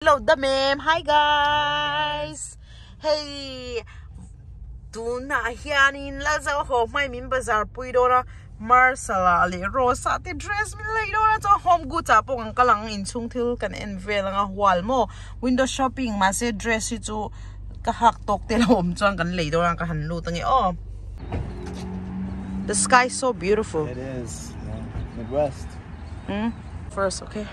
Lo dam em hi guys hei tunah hianin Lalzo haw hmai min bazar pui dawn a Marsala leh Rosa te dress min lei dawn a chuan home goods ah pawh kan kal ang inchhung thil kan en vel ang a hual maw window shopping mahse dress hi chu ka hak tawk te lo awm chuan kan lei dawn a ka han lut ange aw the sky is so beautiful it is yeah midwest hmm first okay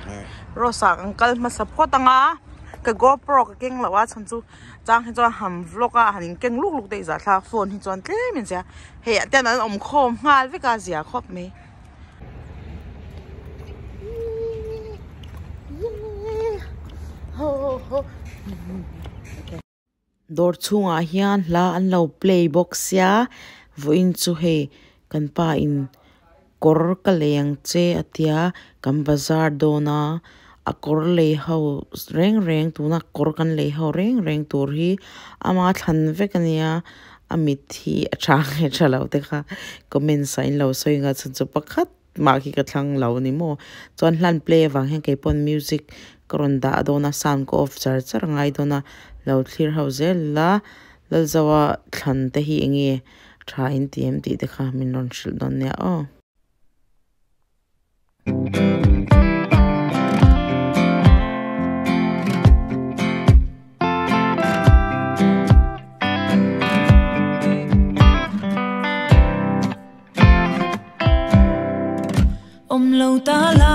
Rosa kan kal hmasa phawt ang a ka GoPro ka keng loh a chhan chu chang hi chuan han vlog a han in keng luk luk te i zah thlak phone hi chuan tlem in zia hei ah ten an awm khawm nghal vek a zia khawp mai. Dawr chhungah hian hla an lo play bawk sia vawiin chu hei kan pa in kawr ka lei ang che a tia kan bazar dawn a a kawr lei ho reng reng tuna kawr kan lei ho reng reng tur hi ama thlan vek a nia a mit hi a tha nge tha lo te kha comments ah in lo sawi ang a chhan chu pakhat. Mah khi ka thlang lo ni maw? Chuan hlan play avang hian kei pawn music ka rawn dah dawn a, sound ka off char char ngai dawn a, lo thlir ho zel la, Lalzoa thlan te hi enge tha in ti em tih te kha min rawn hrilh dawn nia aw. Awm lo ta la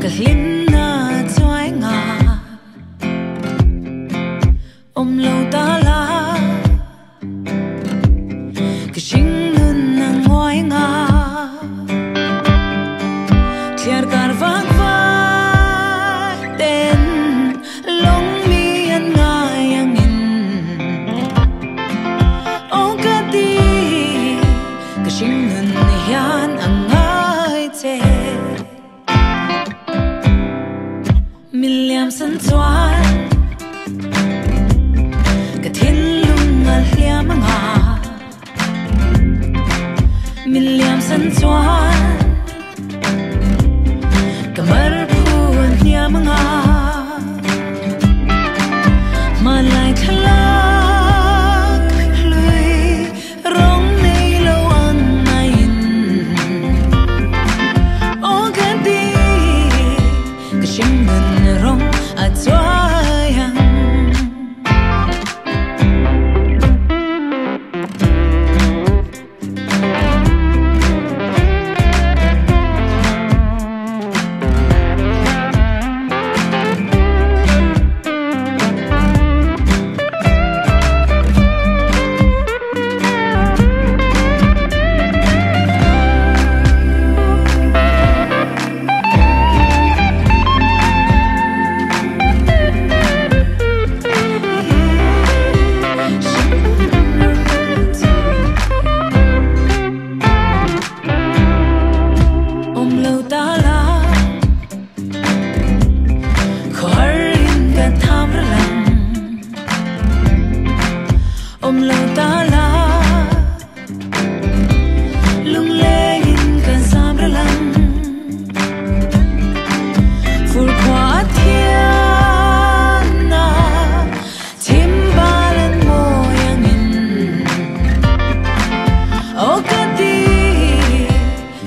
ka hlim na chuai nga Awm lo ta la ka hring nun a nguai nga Thliar kar vak vak ten lawng mi an ngai angin Aw ka ti ka hring nun hian a ngai che Min liam san chuan ka thinlung a hliam anga Min liam san chuan ka mar phu an hniam anga Hmanlai thlalak hlui rawng nei lo ang maiin Aw ka ti ka hring nun rawng a chuai ang. Awm lo ta la Khawhar in ka tham ra lang Awm lo ta la Lungleng in ka zam ra lang Fur khua thian na Thim bal an mawi angin Aw ka ti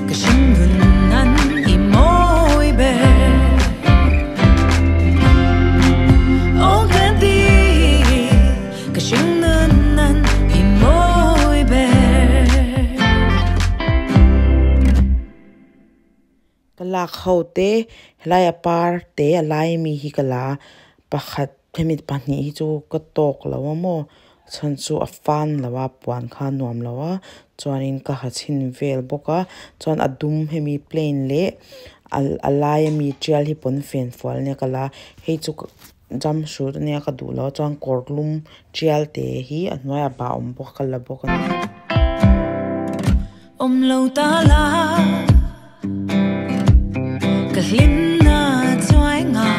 ka hring nun nan i mawi ber Aw ka ti ka hring nun nan i mawi ber. Ka lak ho te helai a par te a lai mi hi ka la pakhat hemi pahnih hi chu ka tawk lo a maw chhan chu a fan lo a puan kha a nuam lo a chuanin ka ha chhin vel bawk a chuan a dum hemi plain leh a lai ami tial hi pawn fen fual ania ka la hei chu jump suit ania ka duh lo a chuan kawr lum tial te hi a hnuaiah bah awm bawk a ka la bawk a ni. Awm lo ta la ka hlim na chuai nga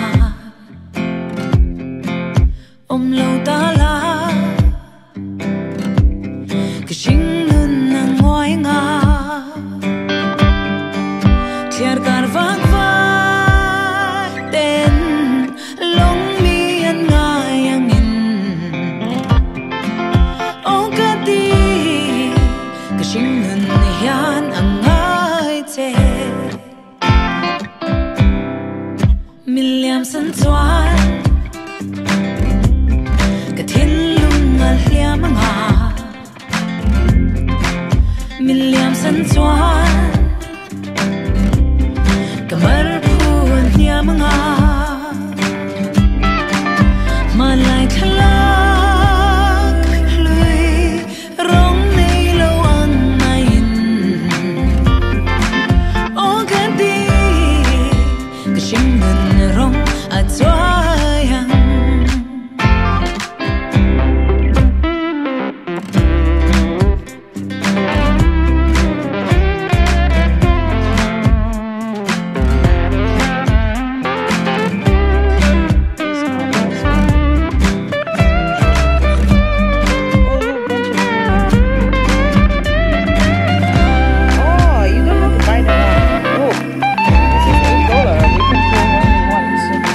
Awm lo ta la ka hring nun a nguai nga Thliar kar vak vak ten. Min liam san chuan ka thinlung a hliam anga Min liam san chuan ka mar phu an hniam anga Hmanlai thlalak hlui rawng nei lo ang maiin Aw ka ti ka hring nun rawng a chuai ang. Oh, you don't have to buy the one. Look, this is $8. We can play one we want.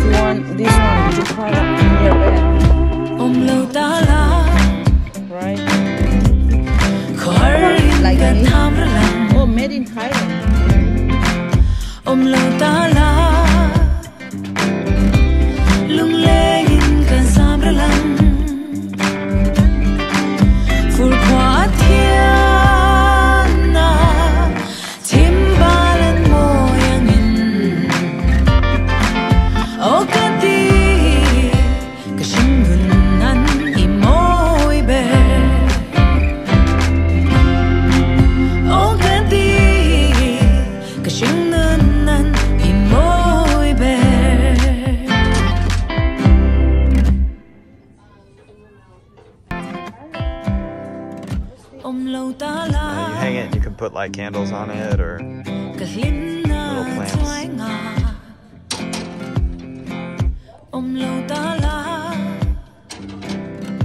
We have one, this one to put up in your bed, Om lo ta la right? khor in Like ka me? tham ra lang Oh, made in Thailand. Om lo ta la lung leng in ka zam ra lang Fur khwa thian na chim balan mo yang in O ka ti ka hring nun nan i moi ber O ka ti ka hring nun nan i moi ber Om lo ta la You hang it and you can put like candles on it or ka hlim na Little plants. chuai nga Om lo ta la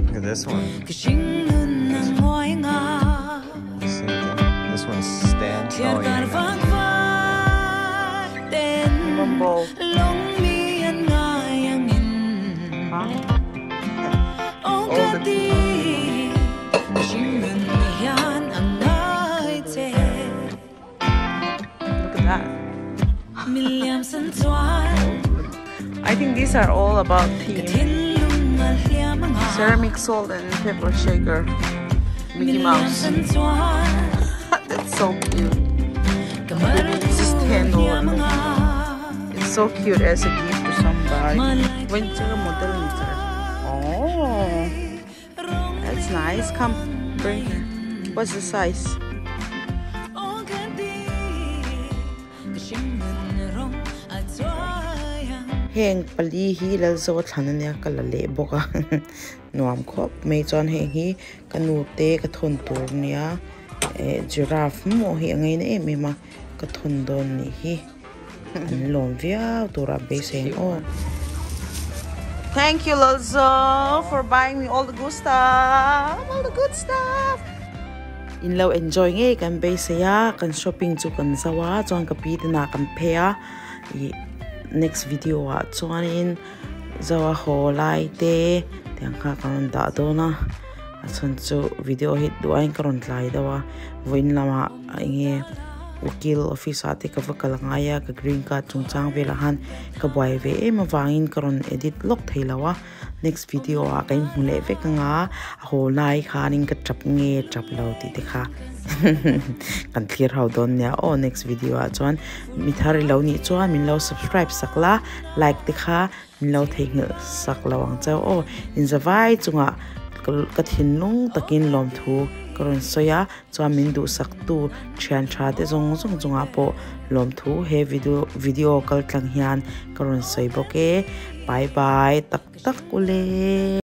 look at this one. ka hring nun na ngoi nga Same thing. This one's stand. Thiar Oh, you kar hang that. vang vai ten Bumble. long mi an ngai ang in Huh? O ka ti ka hring nun hian ang ngai che Look at that. Min liam san chuan I think these are all about ka theme. thinlung a hliam anga Ceramic salt and pepper shaker. Mickey Min liam Mouse. san chuan That's so cute. ka mar This is $10. hliam anga It's so cute as a gift to somebody. Malai When model Oh, that's nice. Come, bring here. What's the size? O ka ti ka hring nun rawng a chuai ang Heng pali hi lal zo thlan ania ka la leh bawk a nuam khawp mai chuan heng hi ka nu te ka thawn tur nia eh giraffe maw hi a ngaina em em a ka thawn dawn nih hi an lawm viau tura beisei ang aw. Thank you, Lolzo, for buying me all the good stuff. All the good stuff. In lo enjoy nge kan beisei a kan shopping chu kan zawa chuan ka pi te na kan phe a i next video ah chuanin zawa haw lai te tiang kha kan rawn dah dawn a a chhan chu video hi duain ka rawn tlai deuh a vawiin lamah enge ukil office ah te ka va kal angai a ka green card chungchang velah han ka buai ve em awangin ka rawn edit lawk thei lo a next video ah ka inhmu leh vek anga a haw lai khanin ka tap nge tap lo tih te kha kan thlir ho dawn nia aw next video ah chuan mi thar i lo nih chuan min lo subscribe sak la like te kha min lo theihnghilh sak lo ang cheu aw inzawai chungah ka thinlung takin lawm thu ka rawn sawi a chuan min duh sak tu thian tha te zawng zawng chungah pawh lawm thu he video video kal tlang hian ka rawn sawi bawk e bye bye tak tak ule.